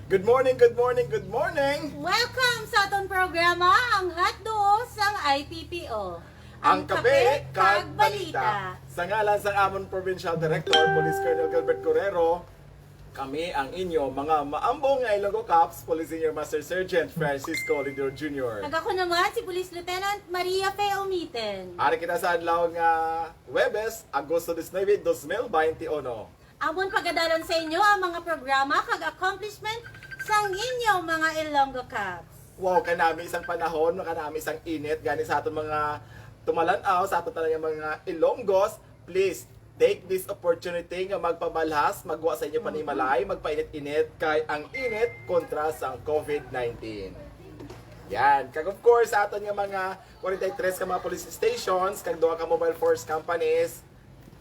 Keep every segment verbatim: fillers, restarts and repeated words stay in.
Good morning, good morning, good morning! Welcome sa aton programa, ang Hotdo sang I P P O. Ang kape kag balita. Sa ngalan sang amon Provincial Director, Police Colonel Gilbert Guerrero, kami ang inyo mga maambong nga Ilonggo Cops, Police Senior Master Sergeant Francisco Lindor Junior. Kag ako naman si Police Lieutenant Maria Fe Omiten. Ari kita sa adlaw nga Huwebes, Agosto diecinuebe, dos mil baynte uno. Amon pagadalon sa inyo ang mga programa kag accomplishment sang inyo mga Ilonggo Cops. Wow, kanami sang panahon, kanami sang init gani sa aton mga tumalan-aw, sa aton tanan nga mga Ilonggos. Please take this opportunity nga magpabalhas, magwa sa inyo panimalay, magpainit-init kay ang init kontra sang COVID nineteen. Yan. Kag of course, sa aton nga mga forty-three ka mga police stations kag duha ka mobile force companies,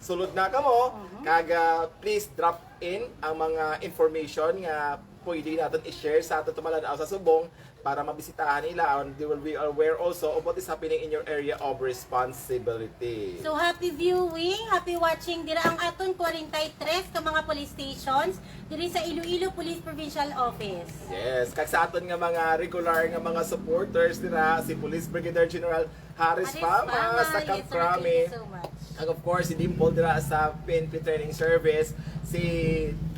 sulod na kamo, kag ah, please drop in ang mga information nga pwede naton i-share sa aton tumalan-aw sa subong para mabisitahan nila and they will be aware also of what is happening in your area of responsibility. So happy viewing, happy watching dira ang aton forty-three ka mga police stations diri sa Iloilo Police Provincial Office. Yes, kag sa aton nga mga regular nga mga supporters dira, si Police Brigadier General Harris Fama sa Camp Crame. Kag of course, si Dimple dira sa P N P Training Service, si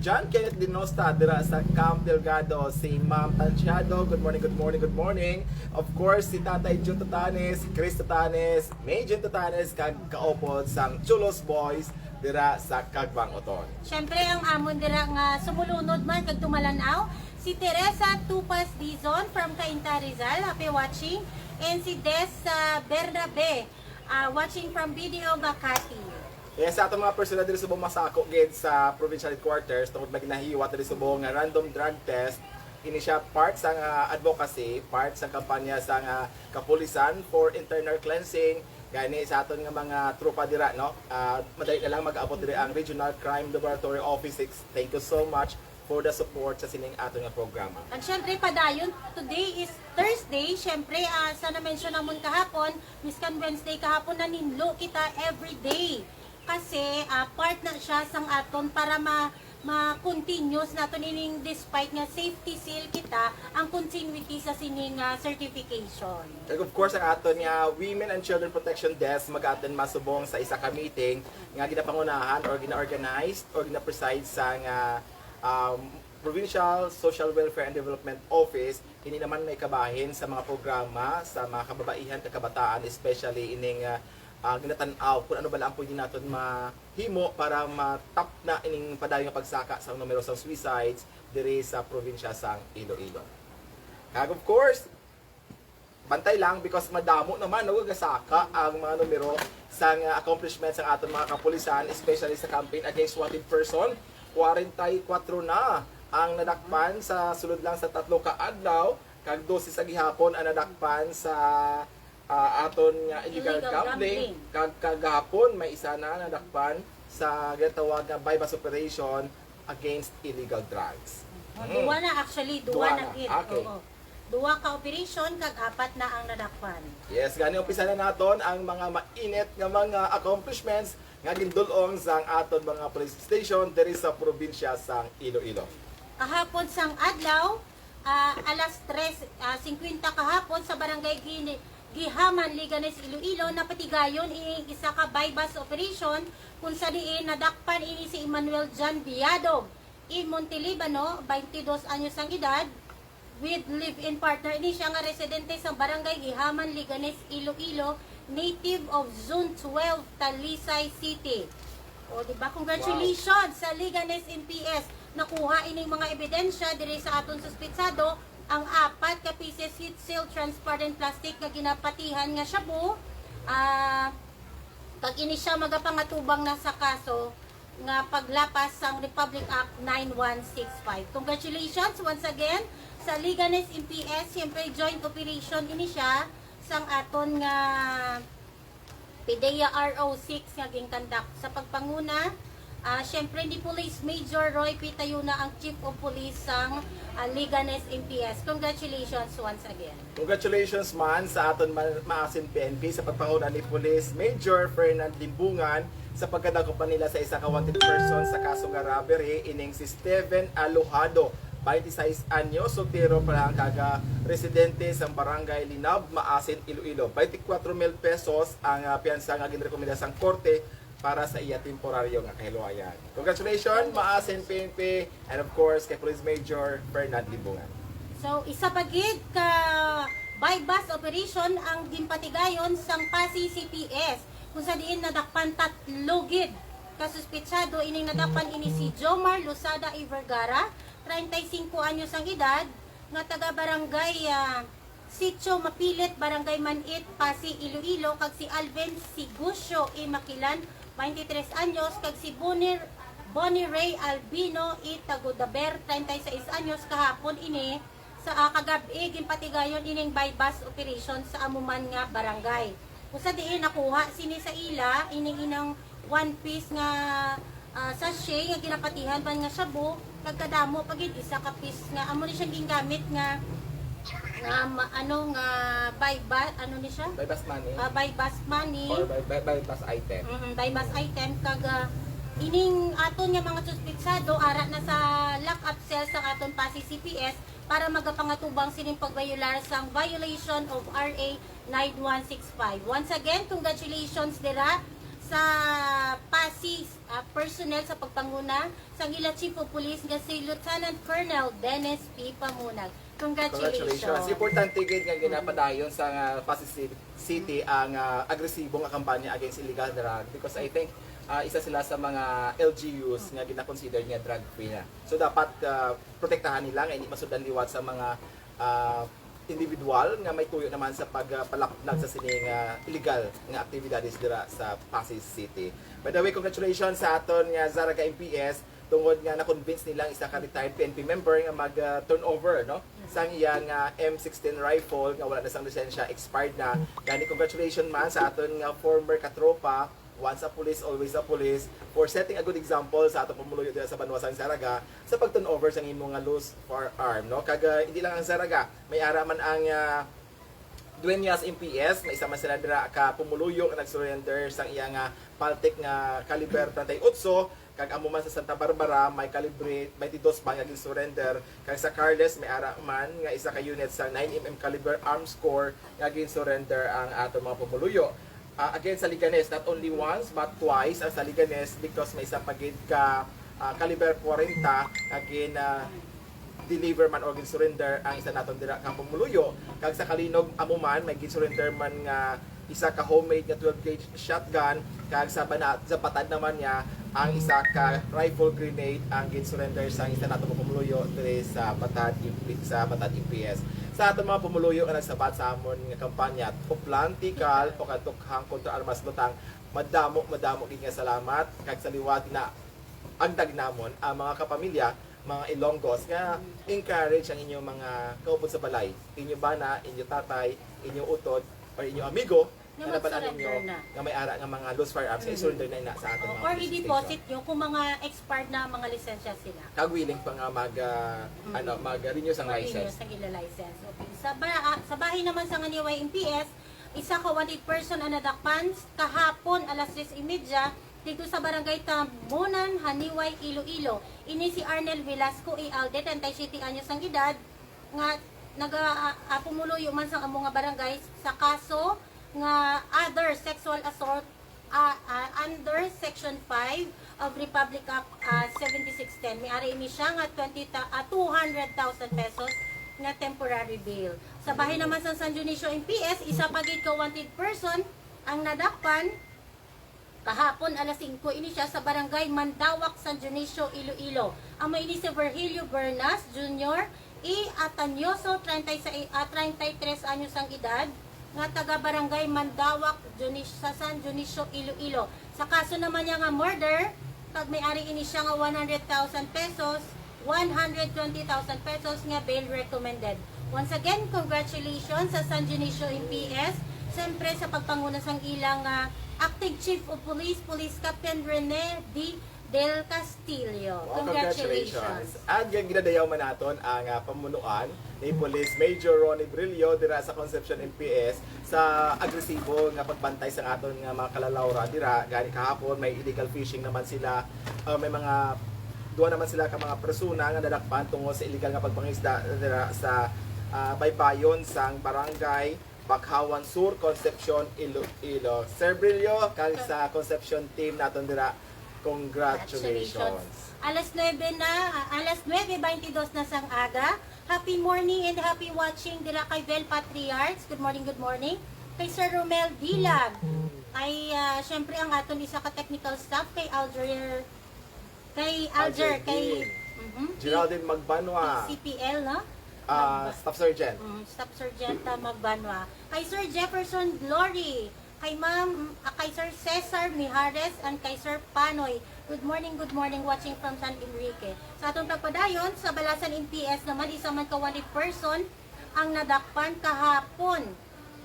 John Kenneth Dinosta dira sa Camp Delgado, si Ma'am Tansiado, good morning, good morning, good morning. Of course, si Tatay Jun Tatanes, Chris Tatanes, May Jun Tatanes, kag kaupod sang Chulos Boys dira sa Caguangoton. Syempre, ang amon dira nga sumulunod man kag tumalan-aw, si Teresa Tupas Dizon from Cainta, Rizal, happy watching, and si Des ah, Bernabe, ah, watching from B D O Makati. Kaya sa aton mga personnel diri subong masako gid sa provincial headquarters tungod may ginahiwat diri subong nga random drug test, ini siya part sang ah, advocacy, part sang kampanya sang ah, kapulisan for internal cleansing. Gani sa aton nga mga tropa dira, no? Ah, madali na lang mag-abot diri ang Regional Crime Laboratory Office six. Thank you so much for the support sa sining aton nga programa. Kag syempre, padayon, today is Thursday. Syempre, ah, sa na-mention namon kahapon, miskan Wednesday kahapon, naninlo kita every day. Kasi ah, part na siya sang aton para ma ma-continuous naton ining despite nga safety seal kita ang continuity sa sining ah, certification. Kag of course, ang aton nga Women and Children Protection Desk mag-attend masubong sa isa ka meeting nga ginapangunahan or gina-organize or gina-preside sang ah, um, Provincial Social Welfare and Development Office. Ini naman may kabahin sa mga programa sa mga kababaihan kag kabataan, especially ining ah, ah, ginatan-aw kung ano bala ang pwede naton mahimo para matapna ining padayon nga pagsaka sa numero sang suicides diri sa probinsya sang Iloilo. Kag of course, bantay lang because madamo naman, no, gasaka ang mga numero sang ah, accomplishments sang aton mga kapulisan, especially sa campaign against wanted person. Kwarenta y kuwatro na ang nadakpan sa sulod lang sa tatlo ka adlaw, kag dose sa gihapon ang nadakpan sa ah, aton nga illegal, illegal gambling, gambling, kag kagahapon may isa na nadakpan sa ginatawag nga buy-bust operation against illegal drugs. Oh, hmm. Duwa na, actually, duwa, duwa na, na gid. Okay. Oo. Duwa ka operation kag apat na ang nadakpan. Yes, gani umpisa na naton ang mga mainit nga mga accomplishments nga gindul-ong sang aton mga police station diri sa probinsya sang Iloilo. Kahapon sang adlaw, ah, alas tres, ah, singkwenta kahapon sa barangay Gini-, Gihaman, Liganes, Iloilo, napatigayon ining isa ka buy-bust operation kung sa diin nadakpan ini si Emmanuel John Biadog I. Montelibano, twenty-dos anyos ang edad, with live-in partner ini siya nga residente sa barangay Gihaman, Liganes, Iloilo, native of Zone twelve, Talisay City. O, di ba? Congratulations sa Liganes N P S. Nakuha ining mga ebidensya diri sa aton suspitsado, ang apat ka pieces heat seal transparent plastic nga ginapatihan nga shabu. Ah, kag ini siya magapangatubang na sa kaso nga paglapas sang Republic Act nine one six five. Congratulations once again sa Liganes M P S. Siyempre, joint operation ini siya sang aton nga PDEA R O six nga ginkandak. Sa pagpanguna, ah, siyempre ni Police Major Roy P. Tayuna ang Chief of Police sang, ah, Liganes M P S. Congratulations once again. Congratulations man sa aton ma-, maasin P N P sa pagpanguna ni Police Major Fernand Limbungan sa pagkadakop pa nila sa isa ka wanted person sa kaso nga robbery, ining si Steven Alojado, twenty-six anyos, soltero pa lang, kag residente sa Barangay Linab, Maasin, Iloilo. Twenty-four mil pesos ang, ah, piyansa nga ginrekomenda sang korte para sa iya temporaryo nga kahiluwayan. Congratulations, Maasin P N P, and of course, kay Police Major Fernand Libungan. So, isa pa gid ka buy-bust operation ang ginpatigayon sang Passi C P S, kung sa diin nadakpan tatlo gid ka suspetsado. Ining nadakpan ini si Jomar Losada y Vergara, treinta y cinco anyos ang edad, nga taga Barangay, ah, Sitio Mapilit, Barangay Manit, Passi, Iloilo, kag si Alvin Sigusyo E. Makilan, twenty-three anyos, kag si Bonnie, Bonnie Ray Albino E. Tagodaber, treinta y seis anyos, kahapon ini sa, ah, kagab-i, ginpatigayon ining buy-bust operation sa amo man nga barangay. Kung sa diin nakuha sini sa ila ining inang one piece nga, ah, sachet nga ginapatihan man nga shabu, kag kadamo pa gid, isa ka piece nga amo ni siyang gingamit nga, nga ma-, ano, nga buy-bust, ano ni siya? Buy-bust money. Ah, buy-bust money. Or buy, buy, buy-bust item. Mm, buy-bust item, kag, ah, ining aton nga mga suspetsado ara na sa lock-up cell sa aton Passi C P S para magapangatubang sining pagbayolar sang violation of R A nine one six five. Once again, congratulations dira sa Passi, ah, personnel sa pagpanguna sang ila Chief of Police nga si Lieutenant Colonel Dennis P. Pamunag. Congratulations. Congratulations. Importante gid nga ginapadayon sa, ah, Passi Ci-, City ang, ah, agresibo nga kampanya against illegal drug, because I think, ah, isa sila sa mga L G Us nga gina-consider nga drug free na. So dapat, ah, protektahan nila nga hindi masudlan liwat sa mga, ah, individual nga may tuyo naman sa pagpalapnag sa sining, ah, illegal nga aktibidades dira sa Passi City. By the way, congratulations sa aton nga Zarraga M P S, tungod nga na-convince nila ang isa ka retired P N P member nga mag, ah, turnover, no, sang iyang, ah, M sixteen rifle nga wala na sang lisensya, expired na. Gani, congratulations man sa aton nga former katropa, once a police, always a police, for setting a good example sa atong pumuluyo dira sa banwa sang Zarraga sa pag-turnover sang imo nga loose firearm, no? Kag, ah, hindi lang ang Zarraga, may ara man ang, ah, Dueñas M P S, may isa man sila dira ka pumuluyo nga nag-surrender sang iya nga Paltic nga caliber treinta y ocho, kag amo man sa Santa Barbara, may calibre twenty-two man nga gin-surrender, kag sa Carles may ara man nga isa ka unit sa nine M M caliber arms core nga gin-surrender ang aton mga pumuluyo. Ah, again, sa Leganes, not only once but twice ang sa Leganes, because may isa pa gid ka, ah, caliber forty nga gin, ah, deliver man or gin-surrender ang isa naton dira ka pumuluyo. Kag sa Calinog, amo man, may gin-surrender man nga isa ka homemade nga twelve gauge shotgun, kag sa Bana-, sa Batad naman niya, ang isa ka rifle grenade ang gin-surrender sa isa nato ka pumuluyo diri sa Batad M P, sa Batad M P S. Sa aton mga pumuluyo nga nagsabat sa amon nga kampanya, Uplan, Tikal, o Kantukhang kontra Armas Lutang, madamo, madamo gid nga salamat, kag sa liwat na agdag namon ang mga kapamilya, mga Ilonggos, nga encourage ang inyong mga kaupod sa balay, inyo bana, inyo tatay, inyo utod, or inyo amigo Nga nga nabal-an ninyo mag-surrender na. nga may ara nga mga loose firearms, kay Mm. surrender na ina sa aton O, mga or police station. I-deposit nyo kung mga expired na mga lisensya sila. Kag willing pa nga mag, ah, Mm. ano, mag-renew sang Mag-renew license. sang ila license. Okay. Sa ba-, ah, sa bahin naman sa Nganiway M P S, isa ka wanted person ang nadakpan kahapon alas tres y media dito sa Barangay Tamunan, Haniway, Iloilo. Ini si Arnel Velasco Ialde, treinta y siete anyos ang edad, nga naga, ah, ah, pumuluyo man sa amo nga barangay sa kaso nga other sexual assault, ah, ah, under Section five of Republic Act, ah, seventy-six ten. May ari ini siya nga twenty ta-, ah, two hundred thousand pesos nga temporary bail. Sa bahin naman sa San Dionisio M P S, isa pa gid ka wanted person ang nadakpan kahapon alas singko ini siya sa Barangay Mandawak, San Dionisio, Iloilo. Amo ini si Virgilio Bernas Junior E. Atanioso, treinta y seis, ah, treinta y tres anyos ang edad, nga taga Barangay Mandawak, Dionis-, sa San Dionisio, Iloilo. Sa kaso naman niya nga murder, kag may ari ini siya nga one hundred thousand pesos, one hundred twenty thousand pesos nga bail recommended. Once again, congratulations sa San Dionisio M P S, siyempre sa pagpanguna sang ilang, ah, Acting Chief of Police, Police Captain Rene D. Del Castillo. Wow, Congratulations. congratulations. At gin-, ginadayaw man naton ang, ah, pamunuan ni Police Major Ronnie Brillo dira sa Concepcion M P S sa agresibo nga pagbantay sa aton nga mga kalalawra dira. Gani kahapon, may illegal fishing naman sila, ah, may mga Duha naman sila ka mga persona nga nadakpan tungod sa illegal nga pagpangisda dira sa, ah, baybayon sang barangay Bakhawan Sur, Concepcion, Iloilo. Sir Brillo, kag sa Concepcion team naton dira, congratulations. Alas nuebe na, ah, alas nuebe baintidos na sang aga. Happy morning and happy watching dira kay Vel Patriarch. Good morning, good morning. Kay Sir Romel Dilag. Kay, ah, syempre, ang aton isa ka technical staff, kay Alger, kay Alger, Alger kay Dean. Mhm, Geraldine Magbanwa, C P L, no? ah, Magba- Staff Sergeant. Mm, Staff Sergeant, ah, Magbanwa. Kay Sir Jefferson Glory, kay Ma'am, ah, kay Sir Cesar Mijares, and kay Sir Panoy. Good morning, good morning, watching from San Enrique. Sa atong pagpadayon, sa Balasan M P S naman, isa man ka wanted person ang nadakpan kahapon.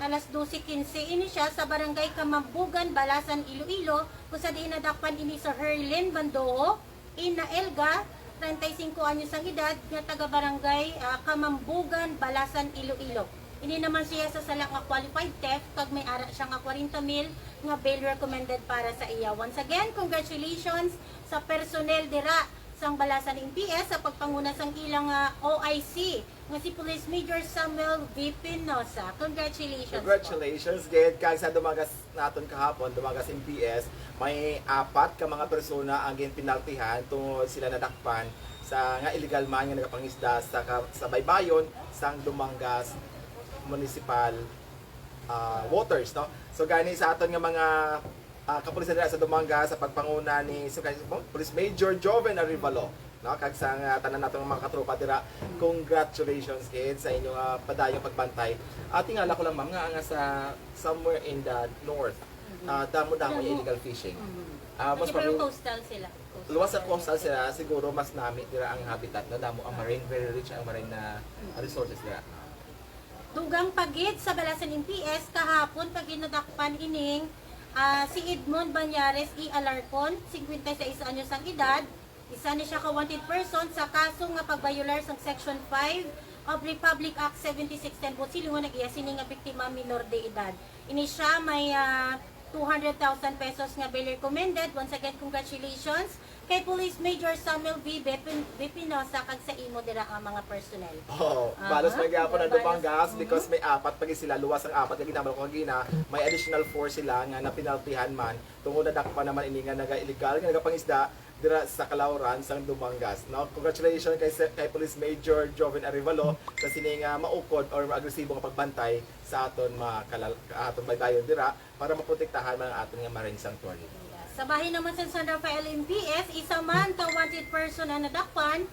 Alas dose quince ini siya sa Barangay Kamambugan, Balasan, Iloilo, kung sa diin nadakpan ini sa Herlin Mandoho, Ina Elga, treinta y cinco anyos ang edad, nga taga Barangay, ah, Kamambugan, Balasan, Iloilo. Ini naman siya sa sala nga qualified theft kag may ara siya nga kwarenta mil nga bail recommended para sa iya. Once again, congratulations sa personnel dira sang Balasan M P S sa pagpanguna sang ilang, ah, O I C nga si Police Major Samuel V Pinosa. Congratulations po. Congratulations, gid. Kag sa Dumangas naton kahapon, Dumangas M P S, may apat ka mga persona ang ginpinaltihan tungod sila nadakpan sa nga illegal man nga nagapangisda sa ka- sa baybayon sang Dumangas Municipal, ah, waters, no? So gani sa aton nga mga, ah, kapulisan dira sa Dumangas sa pagpanguna ni so kay Police Major Joven Arevalo, no? Kag sa nga tanan nato nga mga katropa dira, congratulations, gid, sa inyong, ah, padayong pagbantay. Ah, tingala ko lang, ma'am, nga, nga sa somewhere in the north, ah, damo-damo Damo. Illegal fishing. Mhm. Ah, mas Kasi pero probably, coastal sila. Coastal. Luwas sa coastal sila, siguro mas nami dira ang habitat na damo ang marine, very rich ang marine na resources dira. Dugang pa gid sa Balasan M P S, kahapon pa gid nadakpan ining, ah, si Edmond Banyares E. Alarcon, singkwenta y seis anyos ang edad. Isa ni siya ka wanted person sa kaso nga pagbayolar sang Section five of Republic Act seventy-six ten. Buot silingon, ang iya sini nga biktima minor de edad. Ini siya may, ah, two hundred thousand pesos nga bail recommended. Once again, congratulations kay Police Major Samuel V. Bepin-, Bepinosa kag sa imo dira nga mga personnel. Oh, Aha, balos pa gyapon ang balos. Dumangas Mhm. Because may apat pa gid sila, luwas ang apat, kag ginamal ko kagina, may additional four sila nga napinaltihan man tungod nadakpan naman ini nga naga-illegal nga nagapangisda dira sa Calauran sang Dumangas, no? Congratulations kay se- kay Police Major Joven Arevalo sa sini nga maukod or agresibo nga pagbantay sa aton mga kalal- aton baybayon dira para maprotektahan man ang aton nga marine sanctuary. Sa bahin naman sa San Rafael M P S, isa man ka wanted person ang nadakpan.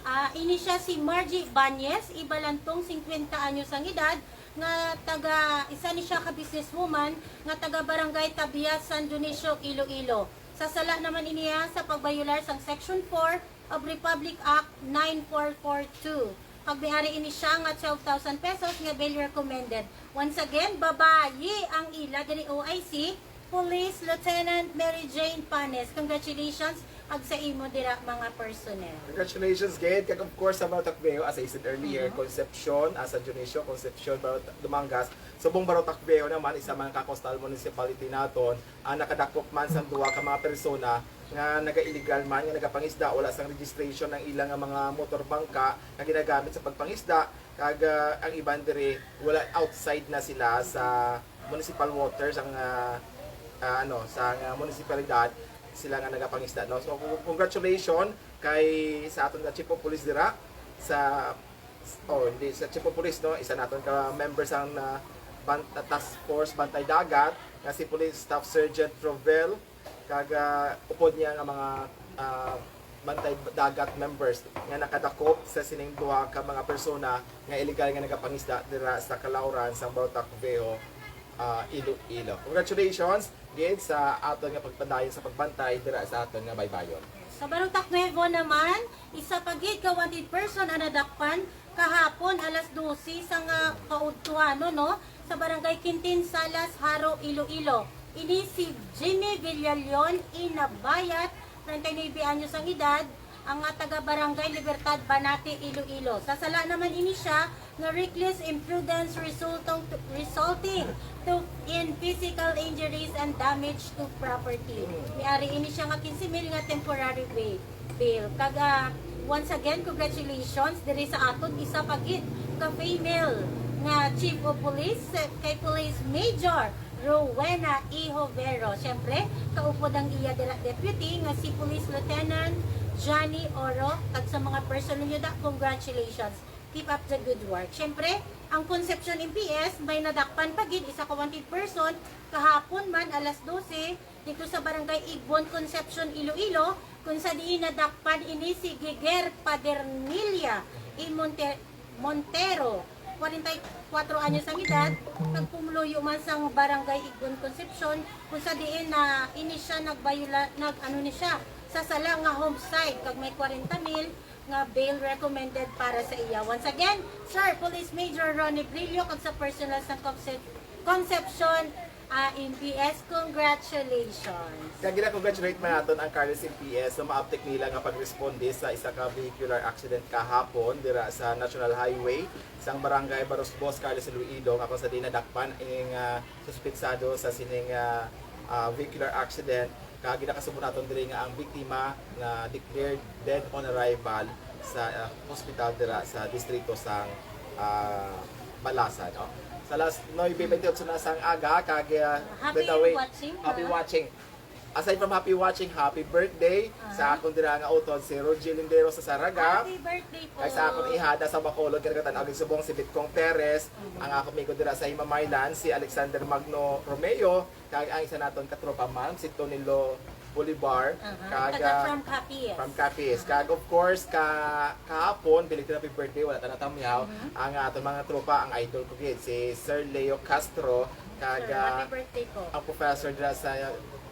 Ah, ini siya si Margie Banyes Ibalantong, singkwenta anyos ang edad, nga taga, isa ni siya ka businesswoman nga taga Barangay Tabias, San Dionisio, Iloilo. Sa sala naman iniya sa pagbayolar sang Section four of Republic Act nine four four two. Pagbiari ini siya nga twelve thousand pesos nga bail recommended. Once again, babayi ang ila diri, O I C, Police Lieutenant Mary Jane Panes. Congratulations ag sa imo dira, mga personnel. Congratulations, Ged. Kag of course, sa Barao Tacubeo, as I said earlier, Mhm. Concepcion, ah, San Dionisio, Concepcion, Barao Ta- Dumangas. Subong Barao Tacubeo naman, isa man ka coastal municipality naton, ah, nakadakop man sang duha ka mga persona nga naga-illegal man, nga nagapangisda, wala sang registration ang ilang nga mga motor bangka nga ginagamit sa pagpangisda, kag, ah, ang iban diri, wala, outside na sila sa municipal waters, ang, ah, ah, ano, sa, ah, munisipalidad, sila nga nagapangisda, no? So, congratulations kay sa aton nga Chief of Police dira sa, oh, hindi, sa Chief of Police, no? Isa naton ka member sang, ah, ban- task force Bantay Dagat, nga si Police Staff Sergeant Rovel, kag, ah, upod niya nga mga, ah, Bantay Dagat members nga nakadakop sa sining duha ka mga persona nga illegal nga nagapangisda dira sa Calauran, sang Barao Tacubeo, ah, Iloilo. Congratulations, Gid, sa aton nga pagpadayon sa pagbantay dira sa aton nga baybayon. Sa Barao Tacubeo naman, isa pa gid ka wanted person ang nadakpan kahapon alas dose sa nga kaudtuanon, no, sa Barangay Quintin Salas, Jaro, Iloilo. Ini si Jimmy Villalion Inabayat, treinta y nuebe anyos ang edad, ang nga taga Barangay Libertad, Banate, Iloilo. Sa sala naman ini siya nga reckless imprudence resulting to, resulting to in physical injuries and damage to property. May ari ini siya nga quince mil nga temporary bail. Bill. Kag, ah, once again, congratulations diri sa aton isa pa gid ka female nga Chief of Police, eh, kay Police Major Rowena E. Jovero. Siyempre, kaupod ang iya dira deputy nga si Police Lieutenant Johnny Oro. Kag sa mga personnel nyo da, congratulations. Keep up the good work. Siyempre, ang Concepcion M P S may nadakpan pa gid isa ka wanted person kahapon man alas dose dito sa Barangay Igbon, Concepcion, Iloilo, kung sa diin nadakpan ini si Giger Padernilla E. Monte-, Montero, kwarenta y kwatro anyos ang edad, nagpumuluyo man sang Barangay Igbon, Concepcion, kung sa diin na ini siya nagbayula, nag-ano ni siya, sa sala nga homicide, kag may kwarenta mil nga bail recommended para sa iya. Once again, Sir Police Major Ronnie Brillo, kag sa personnel sang Conce-, Concepcion, ah, M P S, congratulations. Kag gina-congratulate man naton ang Carlos M P S sa maabtik nila nga pagresponde sa isa ka vehicular accident kahapon dira sa National Highway sang Barangay Barosbos, Carlos Iloilo, nga kung sa diin nadakpan ang, ah, suspetsado sa sining, ah, ah, vehicular accident. Kag ginakasubo naton diri nga ang biktima na declared dead on arrival sa, ah, hospital dira sa distrito sang, ah, Balasan, no? Sa alas nuebe bentiocho na sang aga, kag, ah, Happy by the way, watching, happy ha? watching. Aside from happy watching, happy birthday sa Ah. akon dira nga utod, si Rogie Lindero sa Saraga. Happy birthday po. Kag sa akon ihada sa Bacolod, kag nagatan-aw gid subong si Bitcong Perez, Mhm. ang akon amigo dira sa Himamaylan, si Alexander Magno Romeo, kag ang isa naton katropa man, si Tonilo Bolivar, Aha. kag, Taga ah, from Capiz. from Capiz. Aha. Kag of course, ka-, kahapon, belated happy birthday, wala ta natamyaw, Mhm. ang aton mga tropa, ang idol ko gid, si Sir Leo Castro, kag, Sir, ah, happy birthday po. ang professor dira sa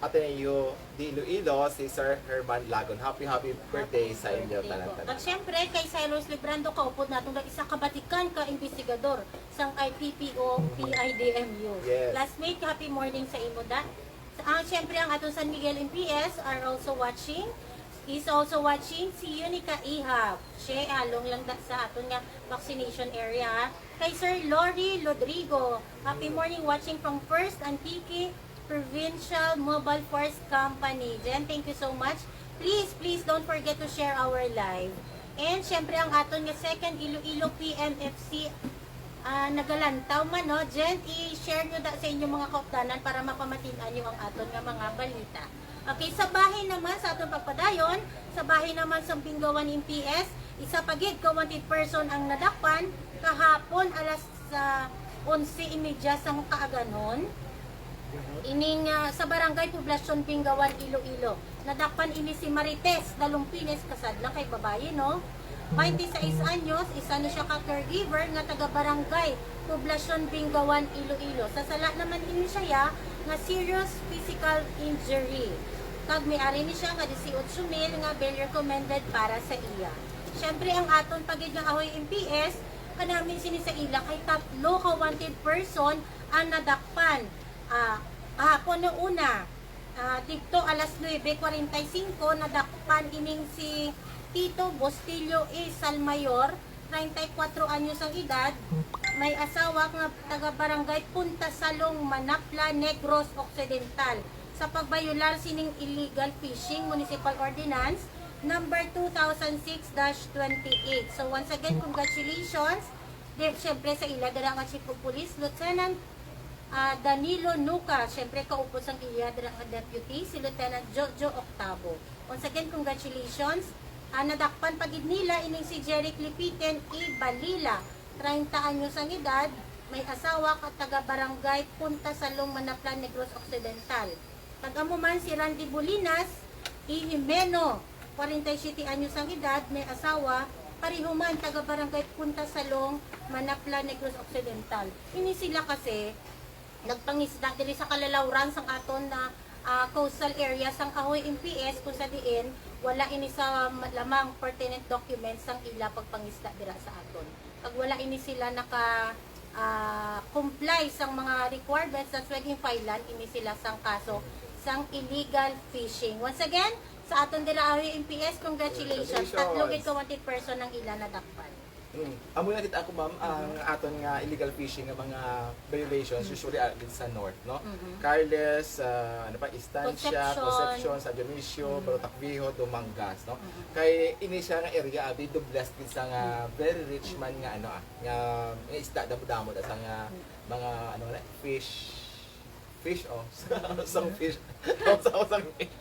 Ateneo de Iloilo, si Sir Herman Lagon. Happy, happy birthday Happy sa inyo birthday tanan, po. tanan. At syempre, kay Cyrus Librando, kaupod naton nga isa ka batikan ka investigador sang I P P O P I D M U. Yes. Classmate, happy morning sa imo da. Sa, ah, syempre, ang aton San Miguel M P S are also watching. Is also watching si Unica Ihab. Siya, along lang da sa aton nga vaccination area. Kay Sir Lori Lodrigo, happy morning, watching from First Antique Provincial Mobile Force Company. Jen, thank you so much. Please, please don't forget to share our live. And syempre ang aton nga second Iloilo P M F C, ah, nagalantaw man, no? Jen, i-share nyo da sa inyong mga kaupdanan para mapamatin-an nyo ang aton nga mga balita. Okay, sa bahin naman sa aton pagpadayon, sa bahin naman sa Bingawan M P S, isa pa gid ka wanted person ang nadakpan kahapon alas sa onse y media sang kaaganon. Ining, ah, sa Barangay Poblacion, Bingawan, Iloilo. Nadakpan ini si Marites Dalumpines, kasad lang kay babayi, no? Twenty-six anyos, isa ni siya ka caregiver nga taga Barangay Poblacion, Bingawan, Iloilo. Sa sala naman ini siya nga serious physical injury. Kag may ari ni siya nga dieciocho mil nga bail recommended para sa iya. Siyempre, ang aton pa gid nga Ahoy M P S, kanami sini sa ila kay tatlo ka wanted person ang nadakpan. Ah, kahapon no una, ah, didto alas nuebe kwarenta y singko, nadakpan ining si Tito Bostillo E. Salmayor, treinta y cuatro anyos ang edad, may asawa nga taga Barangay Punta Salong, Manapla, Negros Occidental, sa pagbayolar sining illegal fishing municipal ordinance number two thousand six dash twenty-eight. So once again, congratulations. Di, syempre sa ila dira nga Chief of Police, Lieutenant, ah, Danilo Nuca, syempre kaupod sang iya dira nga deputy, si Lieutenant Jojo Octavo. Once again, congratulations. Ah, nadakpan pa gid nila ining si Jeric Lipiten E. Balila, treinta anyos ang edad, may asawa ka taga Barangay Punta Salong, Manaplan, Negros Occidental. Kag amo man si Randy Bulinas E. Jimeno, kwarenta y siyete anyos ang edad, may asawa, pareho man taga Barangay Punta Salong, Manaplan, Negros Occidental. Ini sila kasi nagpangisda diri sa kalalawran sang aton na, ah, coastal area sang Ahoy M P S, kung sa diin wala ini sa ma-, lamang pertinent documents sang ila pagpangisda dira sa aton. Kag wala ini sila naka, ah, comply sang mga requirements, that's why ginfilean ini sila sang kaso sang illegal fishing. Once again, sa aton dira Ahoy M P S, congratulations. Congratulations. Tatlo gid ka wanted person ang ila nadakpan. Mm. Amo na kita ako, ma'am, ang aton nga illegal fishing nga mga violations, usually, ah, dito sa north, no? Carles, ah, ano pa, Estancia, Concepcion. Concepcion, San Dionisio, Barotac Viejo, Dumangas, no? Kay ini siya nga area abi do blessed gid sa nga very rich man nga ano, ah, nga, nga isda, damo-damo da sa nga mga ano na, fish, fish, oh. Sa fish. Sa usang fish.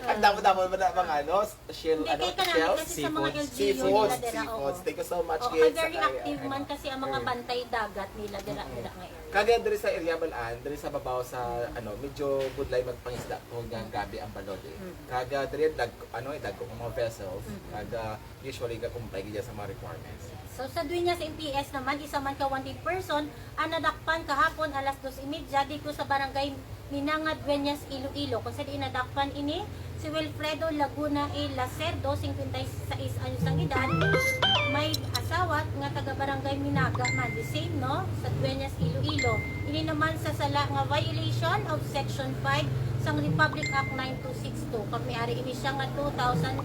Ang damo-damo man na mga ano, shell, Hindi, ano, kay kanami shells? kasi sa mga Seafoods. L G U Seafoods, nila dira, seafoods. Oo. Thank you so much, Oo, kids. kay very Sa kay- active man ano. kasi ang mga Mm. bantay dagat nila dira, Mm-mm. dira nga area. Kaga diri sa area, Balaan, diri sa babaw sa, ano, medyo budlay magpangisda kung nga gabi ang balod, eh. Mm. Kaga diri, dag, ano, eh, dagko ang mga vessels. Kaga usually, ga-comply gid sa mga requirements. So, sa Dueñas M P S naman, isa man ka wanted person ang nadakpan kahapon alas dos y media dito sa barangay Minanga, Dueñas, Iloilo. Kung sa diin nadakpan ini, si Wilfredo Laguna A. Lacerdo, singkwenta y sais anyos ang edad, may asawa nga taga barangay Minaga man, the same, no, sa Dueñas, Iloilo. Ini naman sa sala nga violation of Section five sang Republic Act nine two six two. Kag may ari ini siya nga two thousand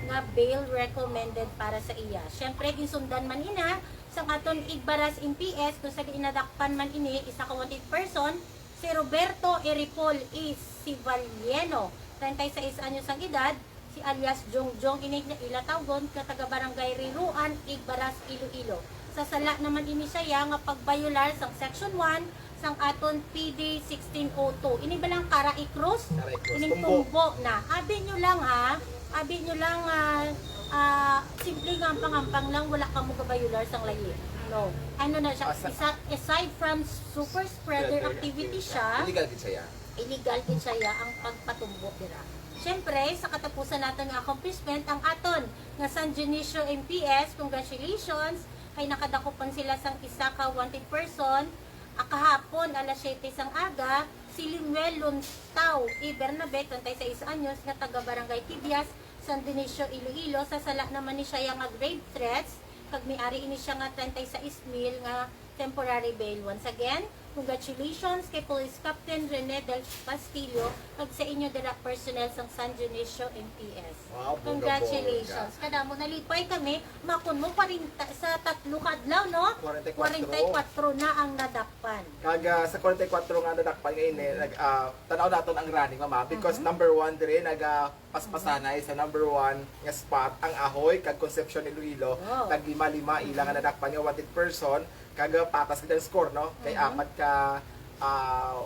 nga bail recommended para sa iya. Siyempre, ginsundan man ina sang aton Igbaras M P S, kung sa diin nadakpan man ini, isa ka wanted person, si Roberto Eripol E. Sivalieno, treinta y seis anyos ang edad, si alias Jongjong, ini nga ila tawgon, nga taga Barangay Riruan, Igbaras, Iloilo. Sa sala naman ini siya ya nga pagbayolar sang Section one sang aton P D sixteen oh two. Ini ba lang kara i-cross? Kara i-cross. Ining Tumbo. tumbo na. Abi nyo lang ha. Abi nyo lang, ah, ah, simple nga ampang-ampang lang, wala kamo gabayolar sang layi. No. Ano na siya? Asa- Isa, aside from super spreader Spreader activity activity. siya, Illegal gid siya, ya. illegal gid siya ya ang pagpatumbo dira. Siyempre, sa katapusan naton nga accomplishment, ang aton nga San Dionisio M P S, congratulations, kay nakadakop man sila sang isa ka wanted person, ah, kahapon alas siyete sang aga, si Limuel Luntao E. Bernabe, treinta y seis anyos, nga taga Barangay Tibias, San Dionisio, Iloilo, sa sala naman ni siya ya nga grave threats, kag may ari ini siya nga treinta y seis mil nga temporary bail. Once again, congratulations kay Police Captain Rene Del Castillo kag sa inyo dira personnel sang San Dionisio M P S. Wow, bongga-bongga. Congratulations. Kadamo, nalipay kami. Makon mo, kwarenta, sa tatlo ka adlaw, no? Kwarenta y kuwatro. Kwarenta y kuwatro na ang nadakpan. Kag, ah, sa kwarenta y kuwatro nga nadakpan nga ini, nag, ah, tanaw naton ang running, mama, because number one diri, naga paspasanay sa number one nga spot ang Ahoy kag Concepcion, Iloilo. Wow. Naglima-lima ila nga nadakpan nga wanted person, kag, ah, patas gid ang score, no? Kay apat ka, ah,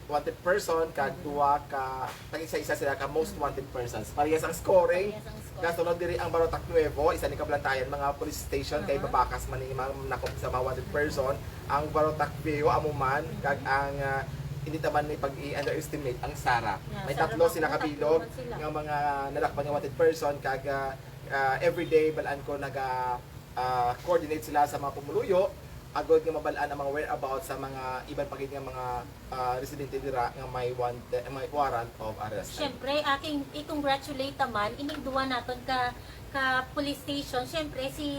wanted person kag duha ka, tag-isa-isa sila ka most wanted persons. Parehas ang scoring. Parehas ang score. Gasunod diri ang Barotac Nuevo, isa ni kablantayan mga police station kay Aha. babakas man ni mga nakop sa mga wanted person. Ang Barotac Viejo amo man kag ang, ah, hindi ta man ni pag-i-underestimate ang Sara. Yeah, May Sara tatlo man, sila tatlo kabilog man sila. Nga mga nadakpan nga wanted person kag, ah, ah, everyday balaan ko naga, ah, coordinate sila sa mga pumuluyo agod nga mabal-an ang mga whereabouts sa mga iban pa gid nga mga, ah, residente dira nga may wanted, may warrant of arrest. Siyempre, aking i-congratulate naman ining duwa naton ka, ka police station. Siyempre, si,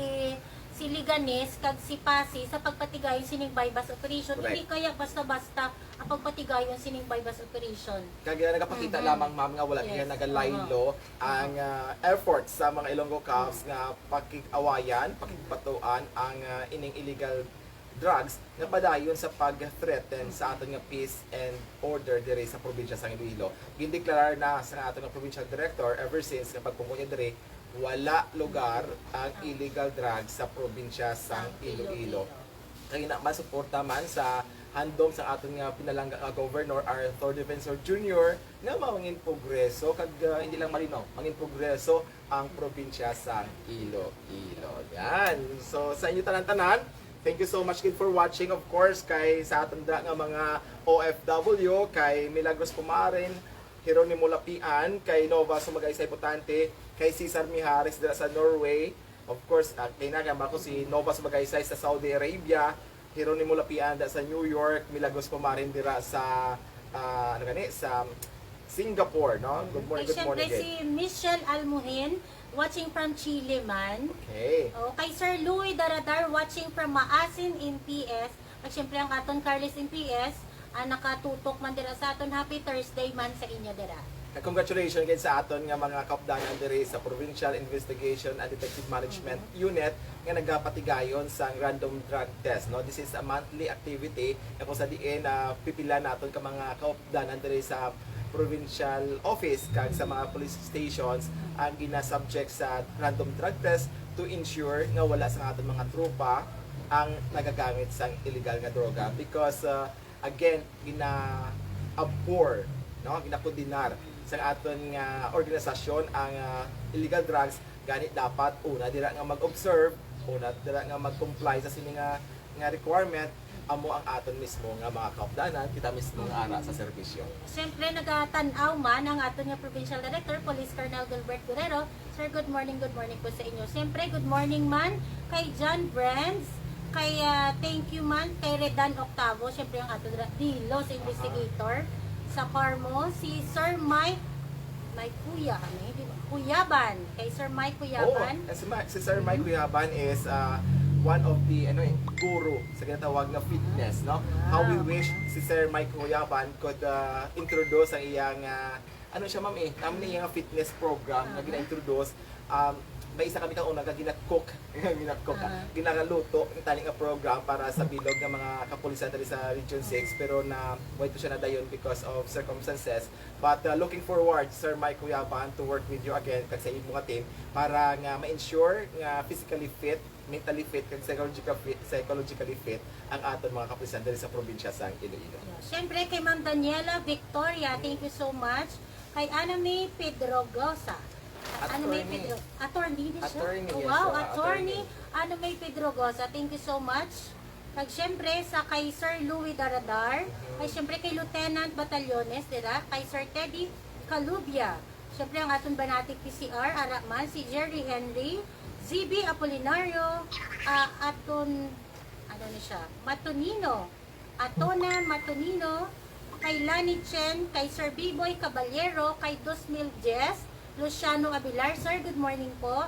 si Leganes kag si Pasi sa pagpatigayon sining buy-bust operation. Correct. Hindi kaya basta-basta ang pagpatigayon sining buy-bust operation. Kag nagapakita Mhm. lamang, ma'am, nga wala Yes. niya nagalaylo ang, ah, efforts sa mga Ilonggo Cops nga pakig-awayan, pakigbatuan ang, ah, ining illegal drugs nga padayon sa pag-threaten sa aton nga peace and order diri sa probinsya sang Iloilo. Gindeklarar na sa aton nga provincial director ever since nga pagpungko niya diri, wala lugar ang illegal drugs sa probinsya sang Sang Iloilo. Iloilo. Kay na masuporta man sa handom sa aton nga pinalangga nga Governor Arthur Defensor Junior nga mangin progreso kag, ah, hindi lang malinaw, mangin progreso ang probinsya sang Iloilo. Yan. So, sa inyo tanan-tanan, thank you so much gid for watching. Of course, kay sa aton dira nga mga O F W, kay Milagros Pumarin, Jeronimo Lapian, kay Nova Sumagaysay Botante, kay Cesar Mijares dira sa Norway. Of course, ah, kay na, kay Marco, si Nova Sumagaysay sa Saudi Arabia, Jeronimo Lapian da sa New York, Milagros Pumarin dira sa, ah, ano gani, sa Singapore, no? Good morning, Kay good morning. siyempre, si Michelle Almuhin, watching from Chile man. Okay. O, kay Sir Louis Daradar, watching from Maasin, M P S. At siyempre, ang aton Carles M P S, ah, nakatutok man dira sa aton. Happy Thursday man sa inyo dira. Congratulations gid sa aton nga mga kaupdanan diri sa Provincial Investigation and Detective Management Unit nga nagapatigayon sang random drug test, no? This is a monthly activity na kung sa diin, ah, pipila naton ka mga kaupdanan diri sa provincial office kag sa mga police stations ang ginasubject sa random drug test to ensure nga wala sa aton mga tropa ang nagagamit sang illegal nga droga because, ah, again, gina-abhor, no? Ginakondenar sa aton nga organisasyon ang, ah, illegal drugs. Gani dapat una dira nga mag-observe, una dira nga mag-comply sa sini nga, nga requirement, amo ang aton mismo nga mga kaupdanan, kita mismo nga ara sa serbisyo. Siyempre, nagatan-aw man ang aton nga Provincial Director, Police Colonel Gilbert Guerrero. Sir, good morning, good morning po sa inyo. Siyempre, good morning man kay John Brands, kay, ah, thank you man kay Redan Octavo, siyempre ang aton ra-, dilo sa investigator sa Carmo, si Sir Mike, Mike Kuya, ano yun? Di ba? Kuyaban, kay Sir Mike Kuyaban. Oh, eh, si Ma-, si Sir Mike Kuyaban is, ah, one of the, ano eh, guru sa ginatawag nga fitness, no? How we wish si Sir Mike Kuyaban could, ah, introduce ang iyang, ah, ano siya, ma'am, eh, naman niya nga fitness program nga gina-introduce. Um, may isa kami ka una ka gina-cook, gina-cook, ah, ginagaluto ang tani nga program para sa bilog nga mga kapulisan diri sa Region Six, pero na wala to siya nadayon because of circumstances. But, uh, looking forward, Sir Mike Kuyaban, to work with you again kag sa imo nga team para nga ma-ensure nga physically fit, mentally fit, kag psychological fit, psychologically fit ang aton mga kapulisan diri sa probinsya sang Iloilo. Siyempre, kay Ma'am Daniela Victoria, thank you so much. Kay Ana May Pedrogosa. Ana May Attorney. Pedro-, attorney din siya? Attorney, yes, Wow, sir. Attorney. Attorney. Ana May Pedrogosa, thank you so much. Kag siyempre, sa kay Sir Louis Daradar, kay siyempre kay Lieutenant Batallones, dira, kay Sir Teddy Calubia. Siyempre, ang aton Banati P C R, ara man, si Jerry Henry, Z B Apolinario, ah, aton, ano ni siya, Matonino, Atona Matonino, kay Lani Chen, kay Sir Biboy Caballero, kay Dos Mil Jess, Luciano Abilar. Sir, good morning po.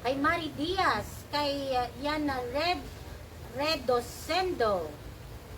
Kay Mari Diaz, kay, uh, Yana Red, Redosendo.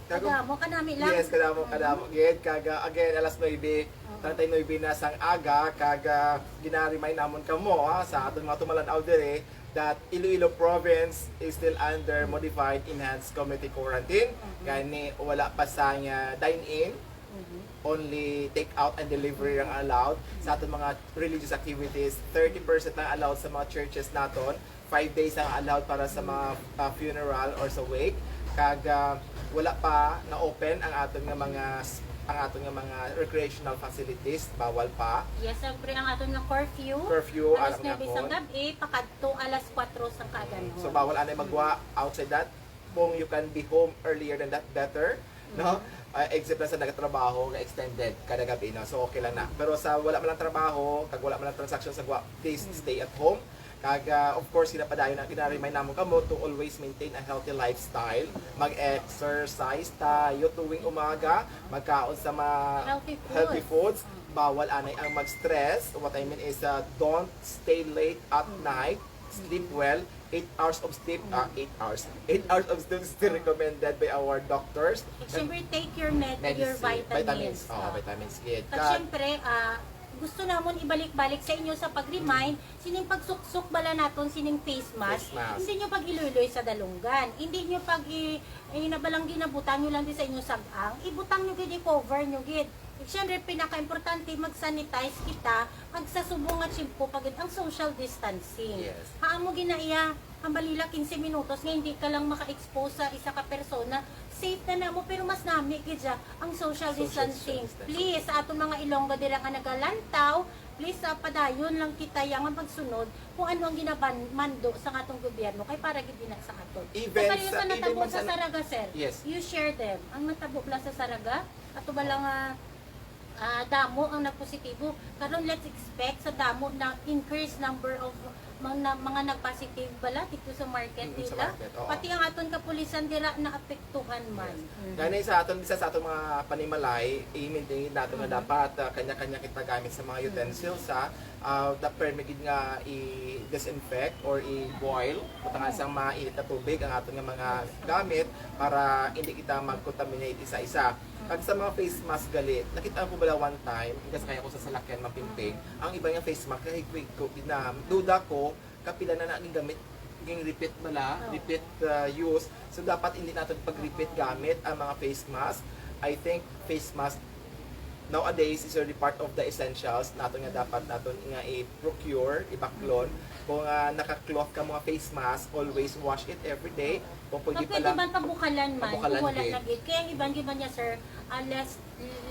Kago- Kadamo, kanami lang. Yes, kadamo, Mm. kadamo. Gid, kag, uh, again, alas nuebe, Oo. treinta y nuebe na sang aga, kag, uh, gina-remind namon kamo, ha, sa aton mga tumalan-aw diri, that Iloilo Province is still under modified enhanced community quarantine. Mhm. Gani, wala pa sang, uh, dine-in. Mhm. Only take out and delivery ang allowed. Sa aton mga religious activities, thirty percent lang allowed sa mga churches naton. Five days ang allowed para sa mga, uh, funeral or sa wake. Kag, uh, wala pa na-open ang aton nga mga s-, ang aton nga mga recreational facilities. Bawal pa. Yes, siyempre, ang aton nga curfew. Curfew, Alas alam nga nuebe sang po. gab-i, pakadto alas kuwatro sang kaaganhon. So, bawal anay magwa outside that. Kung you can be home earlier than that, better, no? Mm. Ah, except lang sa nagatrabaho nga extended kada gabi, no? So, okay lang na. Pero sa wala man lang trabaho, kag wala man lang transaction sa gwa, please Mm. stay at home. Kag, ah, of course, ginapadayon na, gina-remind namon kamo to always maintain a healthy lifestyle. Mag-exercise tayo tuwing umaga, magkaon sa mga Healthy healthy foods. foods. Mm. Bawal anay ang mag-stress. What I mean is, ah, don't stay late at Mm. night. Sleep well. Eight hours of sleep, ah, Mm. eight hours. Eight hours of sleep is still Ah. recommended by our doctors. Siyempre, take your med-, your Medicine, vitamins. vitamins. Oh, Ah. vitamins, gid. Kag Kag siyempre, ah, gusto namon ibalik-balik sa inyo sa pag-remind, sining pagsuksok bala naton sining face mask, Face mask. hindi nyo pag-iloy-loy sa dalunggan. Hindi nyo pag i-, eh, na balang ginabutang nyo lang di sa inyo sag-ang, ibutang nyo gid, i-cover nyo gid. Siyempre, pinaka-importante, mag-sanitize kita, kag sa subong nga tiyempo pa gid ang social distancing. Yes. Ha, amo gid na iya, ang balila quince minutos nga hindi ka lang maka-expose sa isa ka persona, safe na namo, pero mas nami gid siya ang social Social distancing. distancing. Please, sa aton mga Ilonggo dira nga nagalantaw, please, ah, padayon lang kita yang magsunod kung ano ang ginaban-, mando sa atong gobyerno, kay para gid na sa aton. Even Kay pareho sa, sa even natabo man sa sa Saraga, sir. Yes. You share them. Ang natabo bala sa Saraga, ato bala nga, ah, damo ang nagpositibo. Karon, let's expect sa damo na increased number of mga, mga nagpositive bala dito sa market Mm, sa nila. market, oo. Pati ang aton kapulisan dira naapektuhan man. Yes. Mhm. Gani sa aton, isa sa aton mga panimalay, i-maintain nato nga Mhm. dapat, ah, kanya-kanya kita gamit sa mga Mhm. utensils, ha. ah, da permi gid nga i-disinfect or i-boil, butangan sang mainit nga tubig ang aton nga mga gamit para hindi kita mag-contaminate isa-isa. Kag sa mga face mask gali, nakita ko bala one time, hanggang sa kaya ko sa salakyan, Ma'am Pingping, ang iba nga face mask, kahigko-higko gid na. Duda ko, kapila na na ning gamit, ging repeat bala, Oh. repeat, ah, use. So, dapat hindi naton pag-repeat gamit ang mga face mask. I think face mask nowadays is already part of the essentials naton nga dapat naton nga i-procure, ibaklon. Kung, ah, naka-cloth ka mga face mask, always wash it every day. Kung pwede Kapag pa lang, iban pabukalan man, pabukalan kung wala gid. na gid. Kaya ang iban, iban niya, sir, ah, less,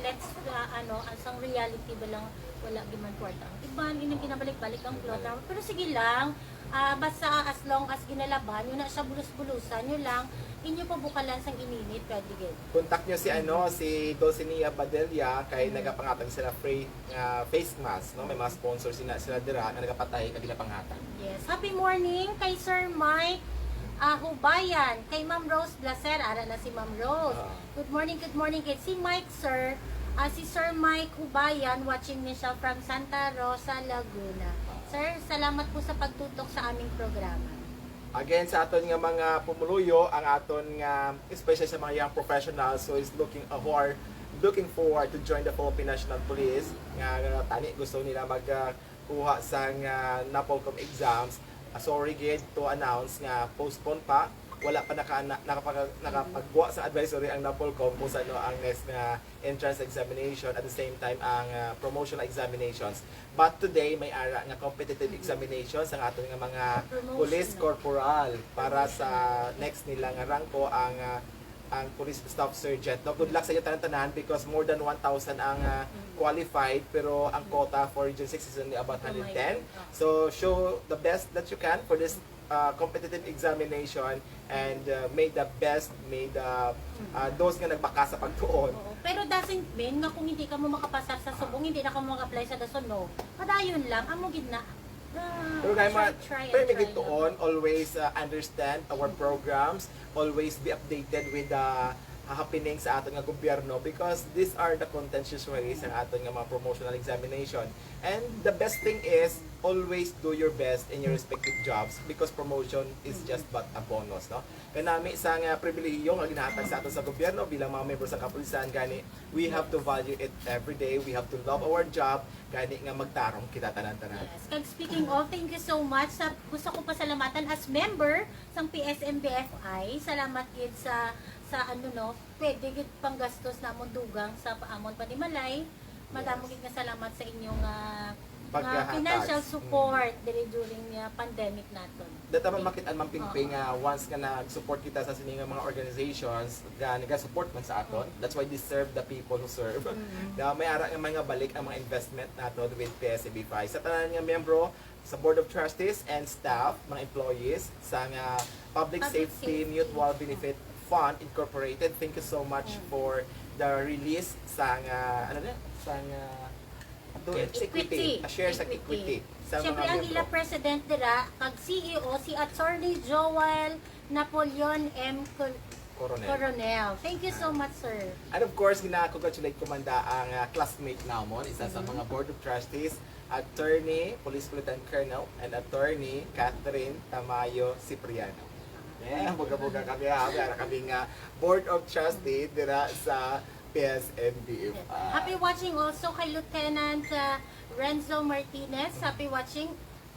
let's, ah, ano, ang sang reality ba lang, wala gid man kwarta. Ang iban, inang ginabalik-balik ang cloth na. Pero sige lang, ah, basta as long as ginalaban, yun na siya, bulus-bulusan nyo lang, inyo pabukalan sang ininit, pwede gid. Contact nyo si, ano, si Dulcinea Badella, kay Mm. nagapangatag sila free nga face mask, no? May mga sponsor sila, sila dira nga nagapatahi kag ginapangatag. Yes. Happy morning kay Sir Mike, ah, Hubayan, kay Ma'am Rose Blaser, ara na si Ma'am Rose. Ah. Good morning, good morning kay si Mike, sir. Ah, si Sir Mike Hubayan, watching ni siya from Santa Rosa, Laguna. Sir, salamat po sa pagtutok sa aming programa. Again, sa aton nga mga pumuluyo, ang aton nga, especially sa mga young professionals who is looking, uh, who are looking forward to join the Philippine National Police, nga, nga tani gusto nila mag, uh, kuha sang, uh, NAPOLCOM exams, uh, sorry gid to announce nga postpone pa. Wala pa naka, na, nakapag, nakapagkuha sa advisory ang NAPOLCOM kung saan ang next nga entrance examination, at the same time ang, uh, promotional examinations. But today, may ara nga competitive examinations ang aton nga mga Promotional. police corporal para sa next nila nga rangko ang, uh, ang police staff sergeant. No, good luck sa inyo tanan-tanan because more than one thousand ang, uh, qualified, pero ang quota for Region six is only about Gamay hundred ten. lang. So show the best that you can for this, uh, competitive examination and, uh, may the best, may the, uh, those nga nagbaka sa pagtuon. Oo. Pero doesn't mean nga kung hindi ka mo makapasar sa subong, hindi na ka mo mag-apply sa dason, no? Padayon lang, amo gid na. Ah, Pero kaya try, mga, try and pero may try gituon, lang. Always, uh, understand our programs, always be updated with the, uh, happening sa aton nga gobyerno because these are the contentious ways ang aton nga mga promotional examination. And the best thing is, always do your best in your respective jobs because promotion is just but a bonus, no? Kanami sa nga pribilehiyo nga ginahatag sa aton sa gobyerno bilang mga miyembro sa kapulisan, gani, we have to value it every day. We have to love our job, gani nga magtarong kita tanan-tanan. Yes. Kag speaking of, thank you so much. Sa, gusto ko pasalamatan as member sang P S M B F I. Salamat gid sa, sa ano, no, pwede gid panggastos namon dugang sa pa-, amon panimalay. Madamo Yes. gid nga salamat sa inyong, ah, nga Paghahatag. financial Mm. support diri during, ah, pandemic naton. Data man Okay. makit-an, Ma'am Pingping, Oo. nga once nga nag-support kita sa sini nga mga organizations, nga naga-support man sa aton, Mm. that's why they serve the people who serve. Mm. Na may ara nga mga balik ang mga investment naton with P S A B five. Sa tanan nga miyembro, sa Board of Trustees and staff, mga employees, sa nga Public Public Safety Safety. Mutual Benefit Fund Incorporated, thank you so much Mm. for the release sa nga, ano na, sa nga, do it, Equity. equity, a share sa Equity. equity sa Siyempre, mga ang miyembro. ila president dira, kag C E O, si Attorney Joel Napoleon M. Col-, Coronel. Coronel. Thank you so much, sir. And of course, gina-congratulate ko man da ang, ah, classmate namon, isa sa Mm-hmm. mga Board of Trustees, Attorney Police Lieutenant Colonel and Attorney Catherine Tamayo Cipriano. Yeah, buga-buga kami, ha. May ara kami nga Board of Trustee dira sa P S M B F I. Happy watching also kay Lieutenant, uh, Renzo Martinez. Happy watching.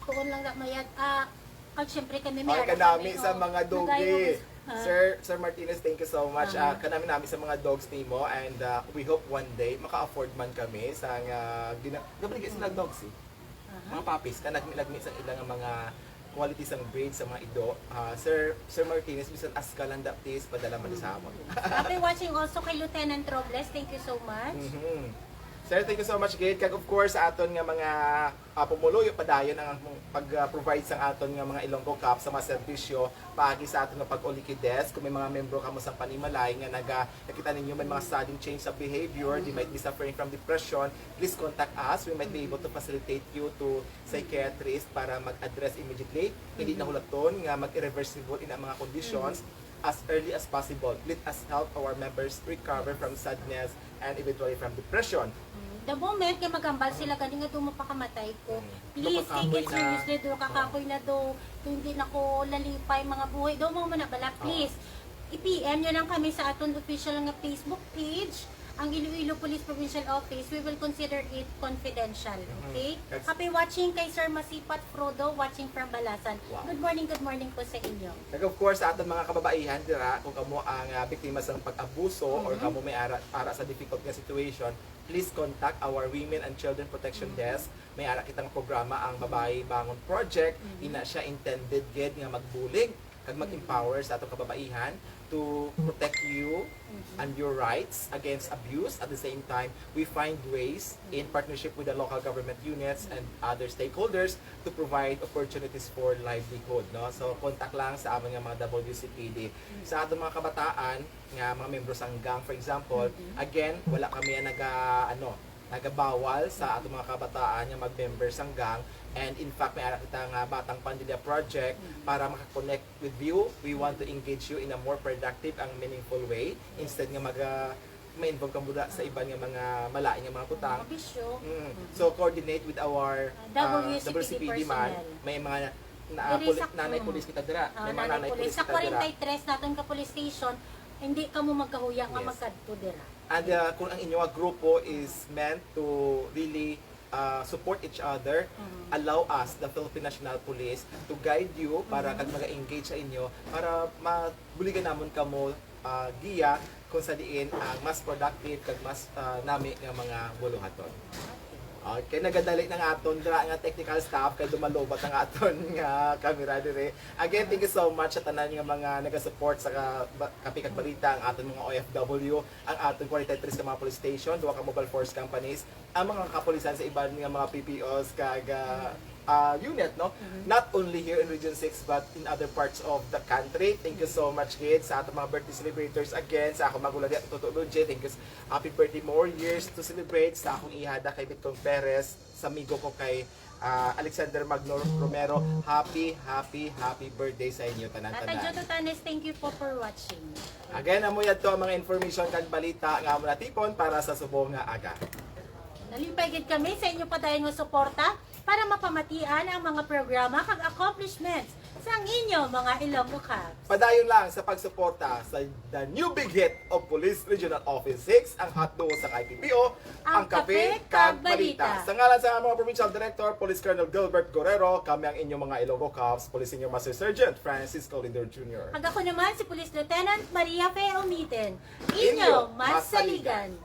Tuon lang na mayad. Ah, kag syempre kami, may Ay, ara kanami kami, sa oh, mga dogi. nagayo kami. Ha? Sir, Sir Martinez, thank you so much. Aha. Ah, kanami-nami sa mga dogs nimo and, ah, we hope one day maka-afford man kami sa nga gina-, gabaligya sila Mm. dogs, eh. Aha. Mga puppies, ka nagmi-, nagmi sa ilang mga quality sang breed sa mga ido. Ah, Sir, Sir Martinez, bisan aska lang da, please, padala man sa amon. Happy watching also kay Lieutenant Robles. Thank you so much. Mhm. Sir, thank you so much, Gate. Kag of course, sa aton nga mga, ah, pumuluyo, padayon ang pag-, ah, provide sa aton nga mga Ilonggo Cup sa mga serbisyo paagi sa aton nga pag-Oliki Desk. Kung may mga membro kamo sa panimalay nga naga-, nakita ninyo may mga sudden change sa behavior, they might be suffering from depression, please contact us. We might be able to facilitate you to psychiatrist para mag-address immediately. Hindi Mhm. na hulaton nga mag-irreversible in ang mga conditions Mhm. as early as possible. Let us help our members recover from sadness and eventually from depression. Mhm. The moment nga magambal sila gani nga daw mapakamatay ko, Mm. please take Mapakapoy it na. seriously, daw kakapoy na daw, daw hindi na ko lalipay mga buhay. Daw mo man na bala, please. I-P M nyo lang kami sa aton official nga Facebook page, ang Iloilo Police Provincial Office. We will consider it confidential, okay? That's- Happy watching kay Sir Masipat Frodo, watching from Balasan. Wow. Good morning, good morning po sa inyo. And of course, sa aton mga kababaihan dira, kung kamo ang ah, biktima sa pag-abuso or Mhm. kamo may ara, ara sa difficult nga situation, please contact our Women and Children Protection Mhm. Desk. May ara kita nga programa, ang Babayi Bangon Project. Mhm. Ina siya intended gid nga magbulig kag mag-empower sa atong kababaihan to protect you Mhm. and your rights against abuse. At the same time, we find ways in partnership with the local government units and other stakeholders to provide opportunities for livelihood, no? So, contact lang sa amon nga mga W C P D. Sa atong mga kabataan nga mga membro sang gang, for example, Mhm. again, wala kami ang naga ano, nagabawal sa atong mga kabataan nga mag-member sang gang. And in fact, may ara kita nga Batang Pandilya Project Mhm. para maka-connect with you. We want to engage you in a more productive and meaningful way instead nga maga ma-involve ka muna sa iban nga mga malain nga mga butang. Mga bisyo. Mm. So, coordinate with our Ah, ah, W C P D W C P D man. personnel. May mga na, Diri puli, sa- nanay mm. pulis kita dira. Ah, May mga nanay nanay pulis. pulis Sa kita dira. forty-three naton ka police station, hindi kamo magkahuya nga Yes. magkadto dira. And uh, kung ang inyong grupo is meant to really uh, support each other, Mhm. allow us, the Philippine National Police, to guide you para Mhm. kag mag-engage sa inyo, para mabuligan namon kamo uh, giya kung sa diin ang mas productive kag mas uh, nami nga mga buluhaton. Okay, nagadali na nga aton dira nga technical staff kay dumalobat ang aton nga camera dire. Again, thank you so much sa tanan nga mga nagasupport sa ka, ba, Kape kag Balita, ang aton mga O F W, ang aton forty-three ka mga police station, duha ka mobile force companies, ang mga kapulisan sa iban nga mga P P Os kag ah, ah, unit, no? Mhm. Not only here in Region six but in other parts of the country. Thank you so much, kids, sa aton mga birthday celebrators. Again, sa akong magulang diha, Toto Luigi, thank you. Happy birthday, more years to celebrate. Sa akong ihada kay Bitcong Perez, sa amigo ko kay ah, Alexander Magno Romero, happy, happy, happy birthday sa inyo tanan-tanan. Tata Joto Tanes, thank you po for watching. Again, amo yadto ang mga information kag balita nga amo natipon para sa subong nga aga. Nalipay gid kami sa inyo padayon nga suporta para mapamatian ang mga programa kag accomplishments sang inyo mga Ilonggo Cops. Padayon lang sa pagsuporta sa the new big hit of Police Regional Office six, ang hotdo sa I P P O, ang Kape kag Balita. Sa ngalan sa mga Provincial Director, Police Colonel Gilbert Guerrero, kami ang inyong mga Ilonggo Cops, Police Senior Master Sergeant Francisco Lindor Junior. Kag ako naman si Police Lieutenant Maria Fe Omiten. Inyo masaligan.